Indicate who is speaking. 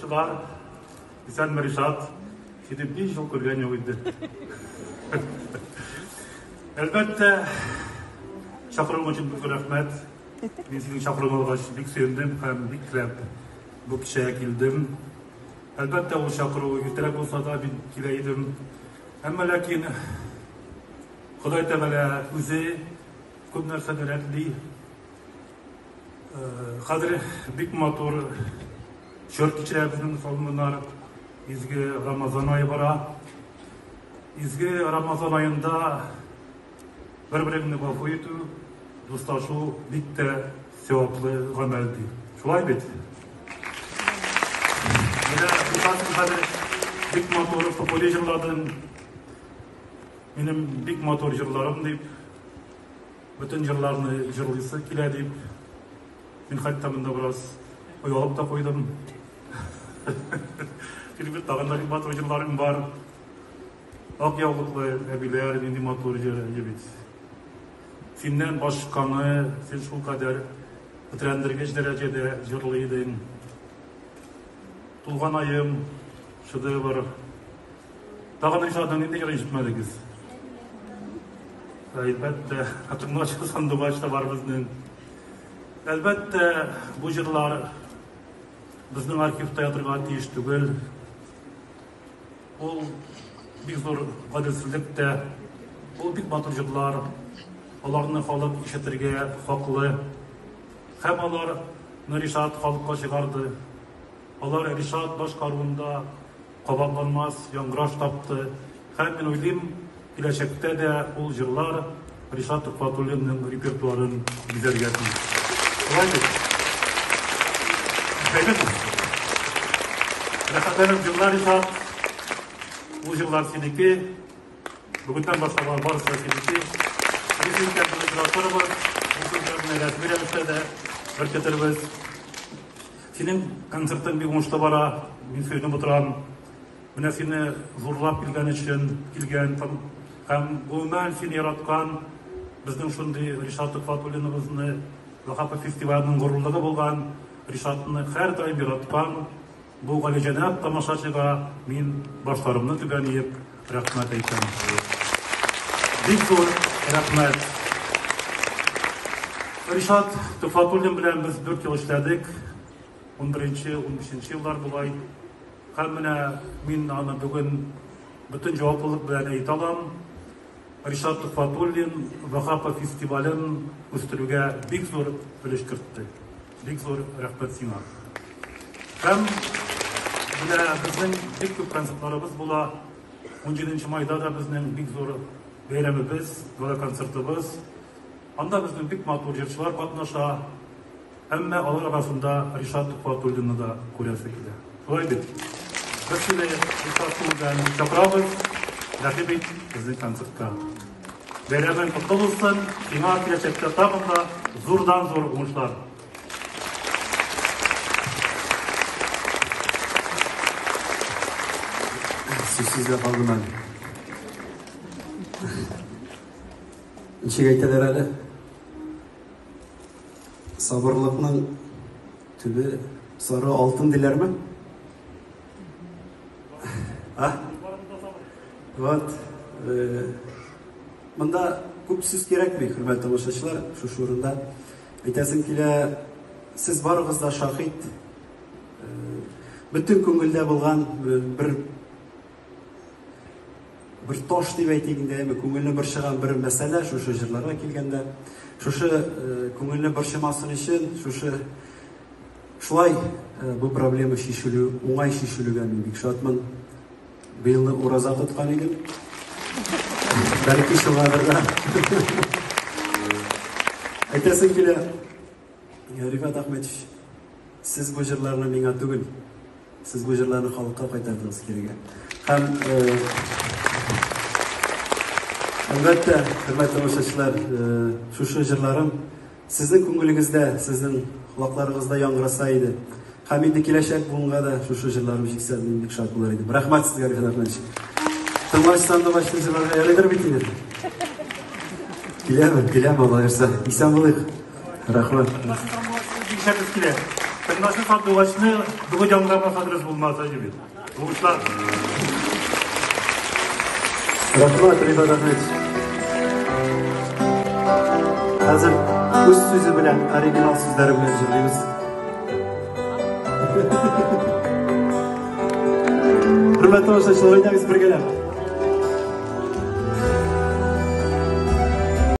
Speaker 1: тамашачылар. Исәнме, Ришат. Сине 5 ел күргән юк инде. Әлбәттә, чакыруың өчен бик зур рәхмәт. Мин синең чакыруыңны алгач бик сөендем һәм бик теләп бу кичәгә килдем. Әлбәттә, ул чакыру иртәрәк булса да мин килә идем. Әмма ләкин Ходай Тәгалә үзе күп нәрсәне рәтли. Хәзер бик матур чор кичерә безнең мөселманнар. Изге Рамазан ае бара. Изге Рамазан аенда бер-береңне гафу итү, дуслашу бик тә саваплы гамәл ди. Шулай бит? Менә хәзер бик матур попури җырладың. Минем бик матур җырларым дип, бөтен җырларны җырлыйсы килә дип, мин хәтта монда бераз оялып та куйдым. Чөнки бит тагын да бик матур җырларым бар. Ак яулыклы әбиләр нинди матур җыр бит. Синнән башканы син шулкадәр тетрәндергеч дәрәҗәдә җырлый идең. Тулган аем, шедевр. Тагын Ришатның нинди җырын ишетмәдегез? Әлбәттә, Тыңлаучы сандугач та бар безнең. Әлбәттә, бу җырлар безнең архивта ятырга тиеш түгел. Ул бик зур гаделсезлек тә. Ул бик матур җырлар. Аларны халык ишетергә хаклы. Һәм аларны Ришат халыкка чыгарды. Алар Ришат башкаруында кабатланмас яңгыраш тапты һәм, мин уйлыйм, киләчәктә дә ул җырлар Ришат Төхвәтуллинның репертуарын бизәргә тиеш. Шулай бит? Әйбәт. Рәхәтләнеп җырла, Ришат. Ул җырлар синеке. Бүгеннән башлап алар барысы да синеке. Без синең белән очрашырбыз. Бу сүзләрне рәсми рәвештә дә беркетербез. Синең концертың бик уңышлы бара, мин сөенеп утырам. Менә сине зурлап килгән өчен килгән һәм гомумән сине яраткан безнең шундый Ришат Төхвәтуллиныбызны, Ваһапов фестиваленең горурлыгы булган Ришатны һәрдаим яраткан бу галиҗәнап тамашачыга мин башларымны түбән иеп рәхмәт әйтәм. Бик зур рәхмәт. Ришат Төхвәтуллин белән без 4 ел эшләдек. 11-нче, 15-нче еллар бугай. Һәм менә мин аны бүген бөтен җаваплылык белән әйтә алам. Ришат Төхвәтуллин Ваһапов фестивален үстерүгә бик зур өлеш кертте. Бик зур рәхмәт сиңа. Һәм менә безнең бик күп концертларыбыз була. 17 майда да безнең бик зур бәйрәмебез, гала-концертыбыз. Анда безнең бик матур җырчылар катнаша. Әмма алар арасында Ришат Төхвәтуллинны да күрәсе килә. Шулай бит? Без сине Ришат белән чакырабыз. Рәхим ит безнең концертка. Бәйрәмең котлы булсын. Сиңа киләчәктә тагын да зурдан-зур уңышлар.
Speaker 2: Сүзсез дә калдым әле. Ничек әйтәләр әле? Сабырлыкның төбе сары алтын диләрме? А? Вот. Э, монда күп сүз кирәкми, хөрмәтле тамашачылар, шушы урында. Әйтәсем килә, сез барыгыз да шаһит. Э, бөтен күңелдә булган э, бер бер таш дип әйтик инде, әйме, күңелне борчыган бер мәсьәлә шушы җырларга килгәндә, шушы э, күңелне борчымасын өчен, шушы шулай э, бу проблема чишелү, уңай чишелүгә мин бик шатмын. Быелны ураза тоткан идем. Бәлки шуңадыр да. Әйтәсем килә, Рифат Ахметович, сез бу җырларны миңа түгел, Сез бу җырларны халыкка кайтардыгыз кирегә. Һәм э, әлбәттә, хөрмәтле тамашачылар, э, шушы җырларым сезнең күңелегездә, сезнең колакларыгызда яңгыраса иде. Һәм инде киләчәк буынга да шушы җырларым җитсә, мин бик шат булыр идем. Рәхмәт сезгә, Рифат Әхмәтович. Тыңлач сандугачны җырларга ярыйдыр бит инде. Киләме, киләме, Алла бирсә. Исән булыйк. Рәхмәт.
Speaker 1: Бик шәп килә. Тыңлашы сандугачны бүген яңгырамаса дөрес булмас иде бит. Уңышлар.
Speaker 2: Рәхмәт, Рифат Әхмәтович. Хәзер үз сүзе белән, оригинал сүзләре белән җырлыйбыз. Хөрмәтле тамашачылар, әйдәгез бергәләп.